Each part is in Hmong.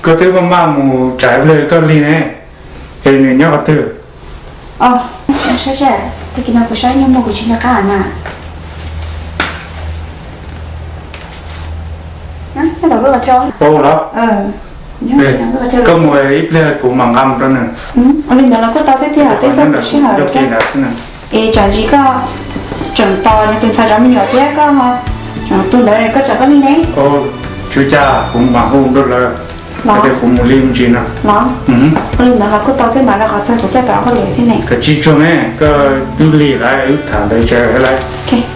Koj twb maj maj mus tsam ib pliag koj lig ne, es nws nyob qhov twg? Saib saib, tag kis no kuv saib nyuj muag kuv tsis nco qab na. Los, koj mus ib pliag kuv mam nqa mus rau nws. Li ntawd los kuj tau thiab tiag, peb txhob tu siab hlo. Es tsam ntsis koj tseem tos nws tus ntxhais zov me nyuam thiab koj tseem tu ntawd koj tsam koj lig ne. Tsis ua cas, kuv mam hu rau lawv tias kuv mus lig me ntsis no. Los, li ntawd los kuj tau thiab, mam li qhov txog kuv coj peb hauj lwm thiab ne. Koj tsis tsuag ne, koj twb lig lawm, wb tham ntawd tsaws lawm.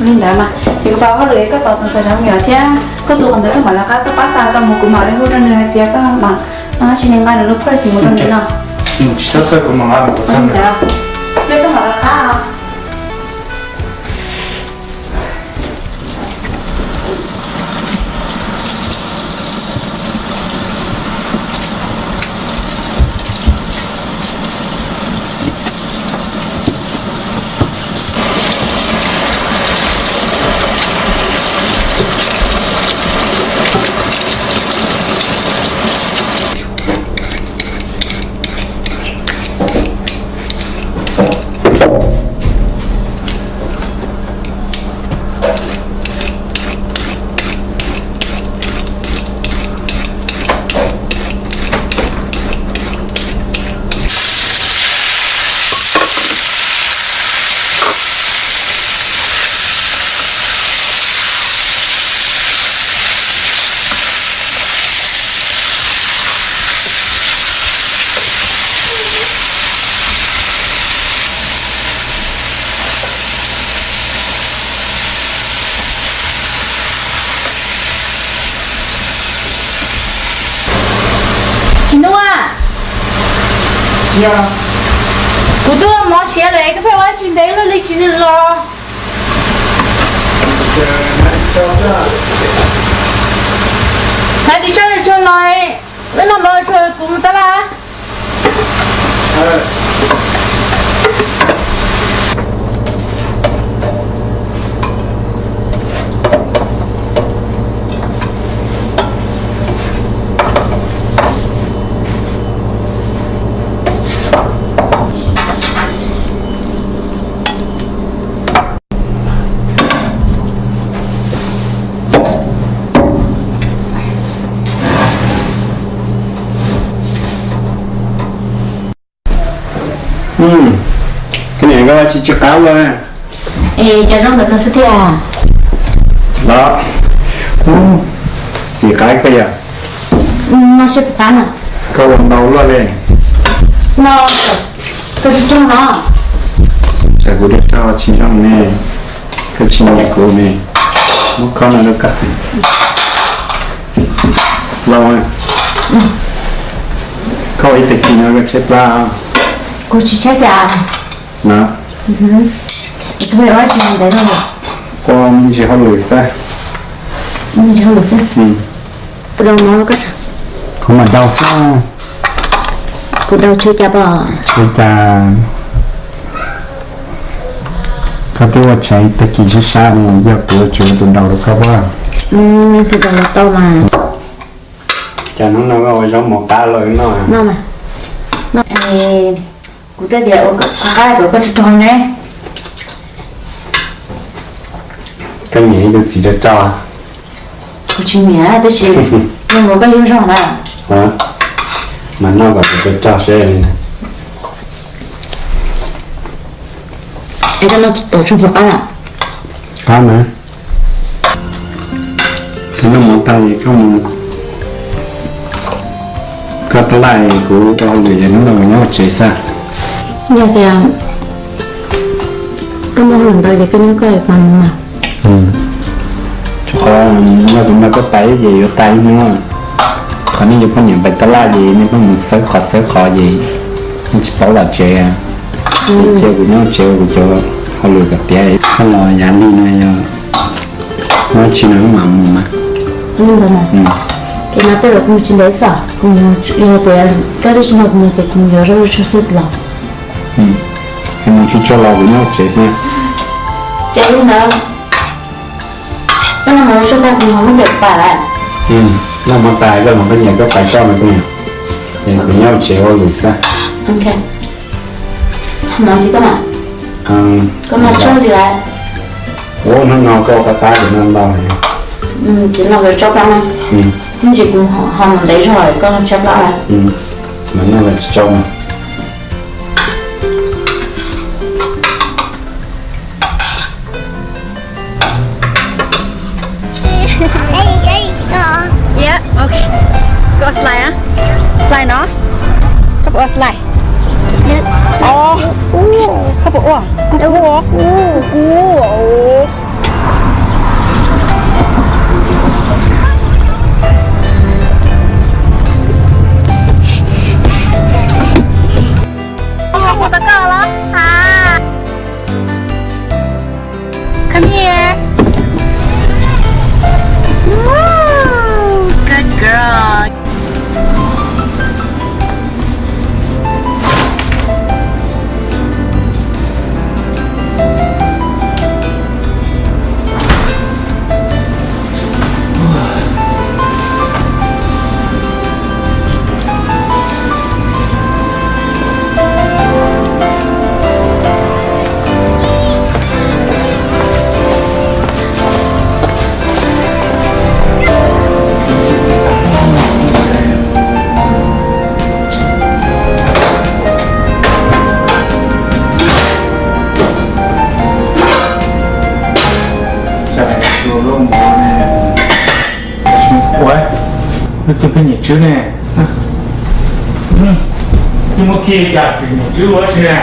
Li ntawd mas ces kuv pab hauj lwm, koj tos tus ntxhais zov me nyuam thiab koj tu qhov ntawd koj mam li qab tuaj pab xa tau mus, kuv mam li hu rau nws hais tias koj mam, tsis nqa nws lub purse mus rau nws no. Tsis txhob txhawj, kuv mam nqa mus. Li ntawd, peb mam li qab. Tsis nuj, kuv twb ua mov siav lawm, koj pheej ua tsis ntev luaj li tsis los. Hnav ris tsho tsuag los, wb noj mov tsuag kuv mus tab laj. Koj niam, koj tsis tsw qab ua. Es cas zoo ntawm koj xwb tiag? Los, txiv qab koj yog? No seb puas qab na. Koj ua ntau luaj li. No, koj tsis raug no. Tsam kuv rau tsis zoo ne, koj tsis nyiam kuv ne. Muab khob no rau koj. Los, koj ua ib tag kis no koj tshaib plab. Kuv tsis tshaib cas. No, koj ua me ntsis hauj lwm xwb. Me ntsis hauj lwm xwb. Kuv rau mov rau koj. Kuv mam rau xwb. Kuv rau tshaib cas pom. Tshaib cas. Koj twb ua tshais tag kis sab sab no, yog kuv tsis ua tus daus rau koj pom. Tus daus los tau mas. Cas hnub no koj ua zaub mov qab los noj? Kuv tej tias ua qab kom koj tsis raug ne. Koj nyiam ib tug txiv rau rau? Kuv tsis nyiam tab sis zoo nkaus koj yug zog na. Mas noj kom tau rau rau seb li na. Es koj noj tau tsuag puas qab na? Qab na. Koj noj mov tag es koj mus, koj tab laj, kuv ua hauj lwm es hnub no kuv nyob hauv tsev xwb. Yog tias koj muaj hauj lwm ntau ces koj nyob koj es kuv mus mas. Rau qhov no kuv nrog koj pais ces yuav tas ib hnub. Qhov nej cov poj niam pais tab laj ces nej pheej mus xawb qhov xawb qhov ces nej tsis paub los tsev. Ces cia kuv nyob tsev ua kuv cov hauj lwm kom tiav, koj los yav lig no yog muaj dab tsi no wb mam mus mas. Li ntawd mas. Ces no tej zaum kuv mus tsis ntev xwb, kuv mus yog tias koj twb tsis nrog kuv mus ces kuv mus yuav zaub yuav tshuaj xwb los. Ces mus tsuag tsuag los kuv nyob tsev xwb. Ces li ntawd, koj noj mov tsuag tag kuv mus muab cov pas lawm. Noj mov tas koj los koj nyiam koj pais tso mas koj nyiam. Kuv nyob tsev ua lus xwb. Ok. Hnov ntxiv koj mas. Koj mas tsaug li lawm. Ua hnub no koj pab pab ces noj ntau. Ces no koj tsaug plab na. Ib ntsis kuv ho mus ntev zog koj tsaug plab lawm. Mas noj los tsis tsaug mas. Yeah, ok. Koj ua slide na. Slide no. Koj puas ua slide? Os, koj puas ua? Kuv kuv os. Kuv kuv os. Ua tau koj los? Come here. Woo, good girl. Ua, leej twg pheej nyiam Tswb ne? Twb muab kiag cas tseem nyiam Tswb ua tsi na?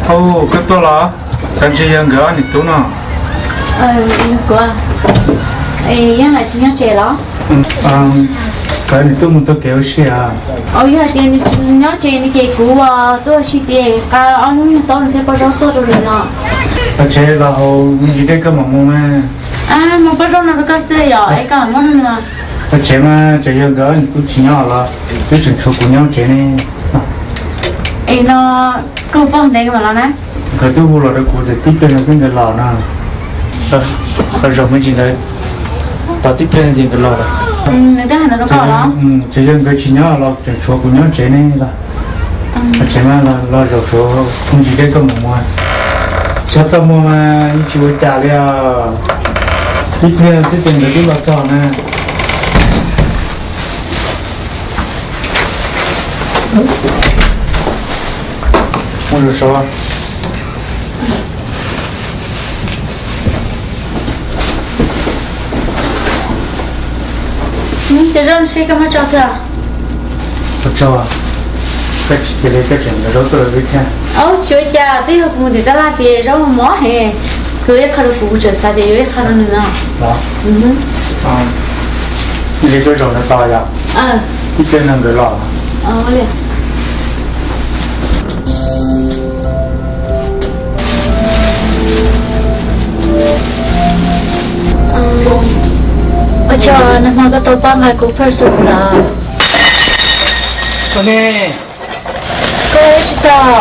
Au, koj tuaj los? Xav ntsib yawg nkawd ob niam tub no. Kuv, Yeej Laim tsis nyob tsev los? Nkawd niam tub mus taug kev ua si as. Yog hais tias nws tsis nyob tsev no ces kuv tuaj ua si tias qa ob hnub nyoog taub nws thiaj poj zaub tuaj rau nws no. Pov tsev los haus me ntsis dej koj mam mus mas. Mus poj zaub no rau koj xwb yom, es koj mam muab rau nws. Pov tsev mas, ces yawg nkawd ob niam tub tsis nyob los twb tseem tshuav kuv nyob tsev ne. Es no koj poj ntev mam los na. Nkawd twb hu los rau kuv tias tib pliag no xwb nkawd los no. Qhov zaum me ntsis ntawd, tos tib pliag no ces nkawd los lawm. Ces yawg nkawd tsis nyob los tseem tshuav kuv nyob tsev ne los. Tsev mas los zaum suav me ntsis dej koj mam mus. Txhob txaj muag mas yeej tsis ua cas li os. Tib pliag xwb ces nkawd twb los txog na. Ces zaub ntshe koj muab tso twg? Koj tso, koj tsis cia li koj tseem zaub tuaj rau wb thiab. Tsis ua cas, twb yog kuv mus tim tab laj tias zaub mos mos heev, kuv ib qho rau kuv, kuv tseem xav tias yuav ib qho rau nws no. Li koj zaum no tos yom, ib pliag no nkawd los. Ua tsaug nag hmo koj tau pab nqa kuv pheej xwm lawm. Koj ne? Koj tsis tau.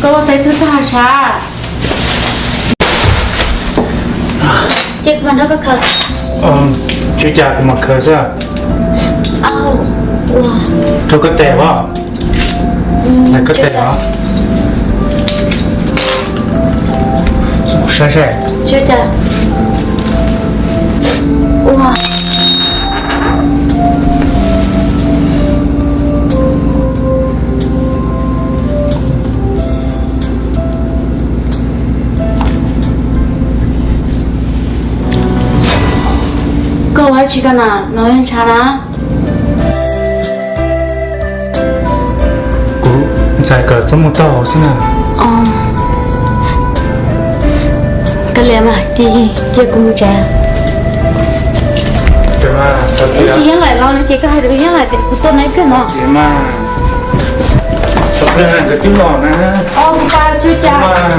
Koj ua teb twb tag sav. Ces kuv mam nrog koj khaws. Tsis ua cas, kuv mam khaws xwb. Rau koj tes os. Koj tes os. Kuv saib saib. Tsis ua cas. Ua, koj ua dab tsi koj na? No yog ntshav na. Kuv ntxhais kom txhob mus taub hau xwb na. Koj liam mas, cia kuv mus tsev. Ib ntsis Yeej Laim los no ces koj hais rau Yeej Laim tias kuv tuaj neb kawg no. Nkawd twb los na. Kuv pa tsis ua cas.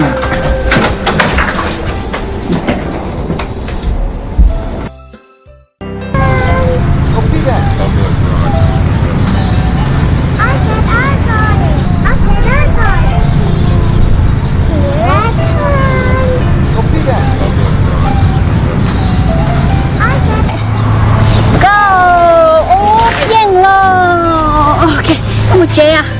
Tsev os.